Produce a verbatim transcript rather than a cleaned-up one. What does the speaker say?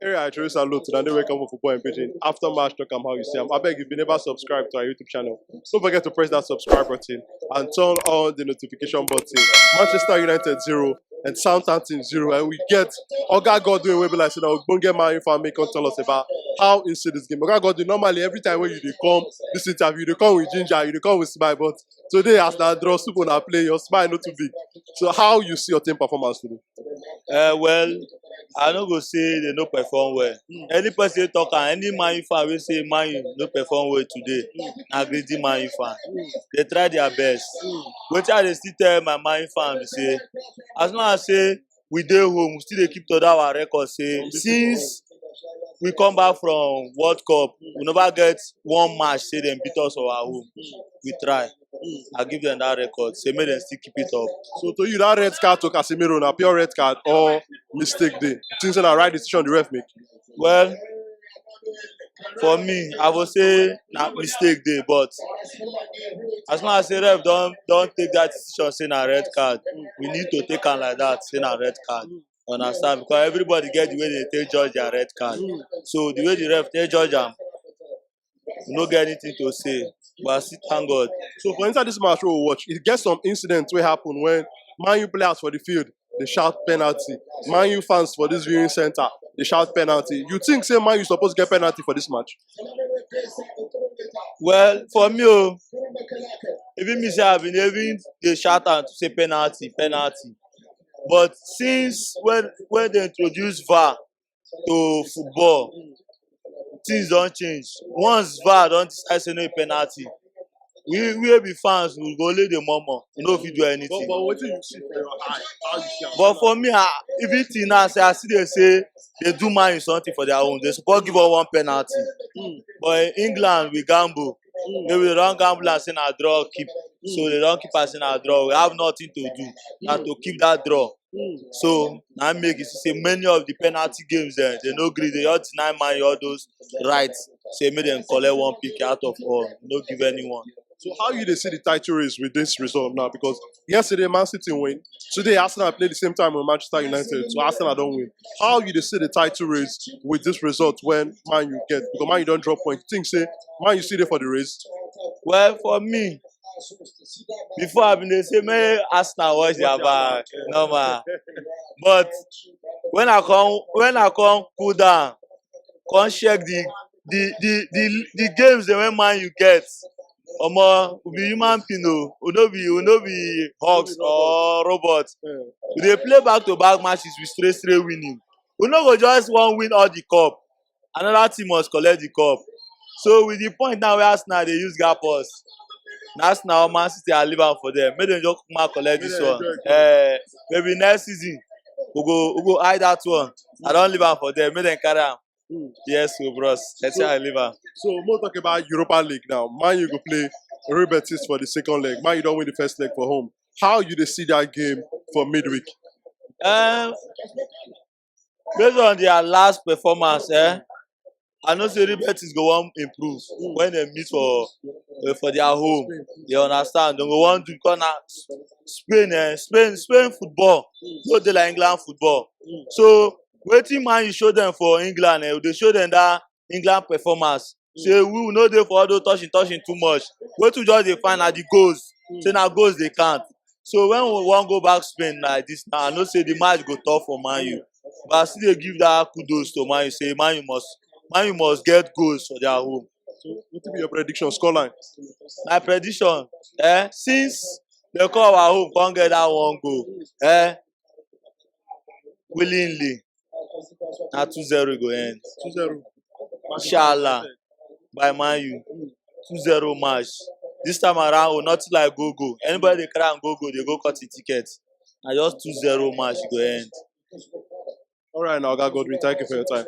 Area I introduce salute and they welcome for football in Beijing. After match, talk am how you see am. I beg if you never subscribe to our YouTube channel, don't forget to press that subscribe button and turn on the notification button. Manchester United zero and Southampton zero, and we get Oga Godwin wey be like say na ogbonge Man U fan make come tell us about how he see this game. Oga Godwin, normally every time when you dey come this interview, you dey come with ginger, you dey come with smile, but today as na draw, soup una play, your smile no too big. So how you see your team performance today? Uh, well, I no go say they no perform well. Any person wey talk am, any Man U fan wey say Man U no perform well today, na greedy Man U fan. They try their best. Wetin I dey still tell my Man U fan be say, as long as say we dey home, we still dey keep to that our record. Say since we come back from World Cup, we never get one match say dem beat us for our home. We try. I give them that record. Say make dem still keep it up. So to you, that red card to Casemiro na pure red card or mistake dey? You think say na right decision the ref make? Well, for me, I go say na mistake dey, but as long as say ref don don take that decision say na red card, we need to take am like that say na red card. Understand? Because everybody get the way they take judge their red card. So the way the ref take judge am, we no get anything to say. But I still thank God. So for inside this match we watch, it get some incidents wey happen when Man U players for the field dey shout penalty. Man U fans for this viewing center dey shout penalty. You think say Man U suppose get penalty for this match? Well, for me, oh, even me say I been even dey shout am to say penalty, penalty. But since when when they introduce VAR to football, things don change. Once VAR don decide say no be penalty, we we wey be fans, we go only dey murmur. We no fit do anything. But wetin you see for your eye? How you see am? But for me, I, even till now, say I still dey say they do Man U something for their own. They suppose give us one penalty. But in England, we gamble. Maybe they don gamble and say na draw keep. So they don keep and say na draw. We have nothing to do than to keep that draw. So na make you see say many of the penalty games dem, they no gree. They just deny Man U all those rights. Say make dem collect one P K out of all, no give anyone. So how you dey see the title race with this result now? Because yesterday Man City win, today Arsenal play the same time with Manchester United, so Arsenal don win. How you dey see the title race with this result when Man U get? Because Man U don drop point. You think say Man U still dey for the race? Well, for me, before I been dey say make Arsenal watch their back, normal. But when I come when I come cool down, come check the the the the, the games dem wey Man U get. Omo, we be human being o. We no be we no be hawks or robots. We dey play back to back matches with straight straight winning. We no go just wan win all the cup. Another team must collect the cup. So with the point now wey Arsenal dey use gap us, na Arsenal or Man City, I leave am for them. Make dem just come out collect this one. Eh, maybe next season we go we go hide that one. I don leave am for them. Make dem carry am. Yes, so bros. That's how I leave am. So more talk about Europa League now. Man U go play Real Betis for the second leg. Man U don win the first leg for home. How you dey see that game for midweek? Um, based on their last performance, eh, I know say Real Betis go wan improve when they meet for uh, for their home. You understand? They go wan do because na Spain, eh, Spain, Spain football no dey like England football. So wetin Man U show them for England, eh, they show them that England performance. Say we no dey for all those touching touching too much. Wetin we just dey find na the goals. Say na goals dey count. So when we wan go back Spain like this now, I know say the match go tough for Man U. But I still dey give that kudos to Man U. Say Man U must Man U must get goals for their home. So wetin be your prediction, scoreline? My prediction, eh, since they come our home, come get that one goal, eh, willingly, na two zero go end. Two zero. Inshallah, by Man U, two zero match. This time around, oh, nothing like go go. Anybody dey carry am go go, they go cut the ticket. Na just two zero match e go end. All right, now, Oga Godwin, thank you for your time.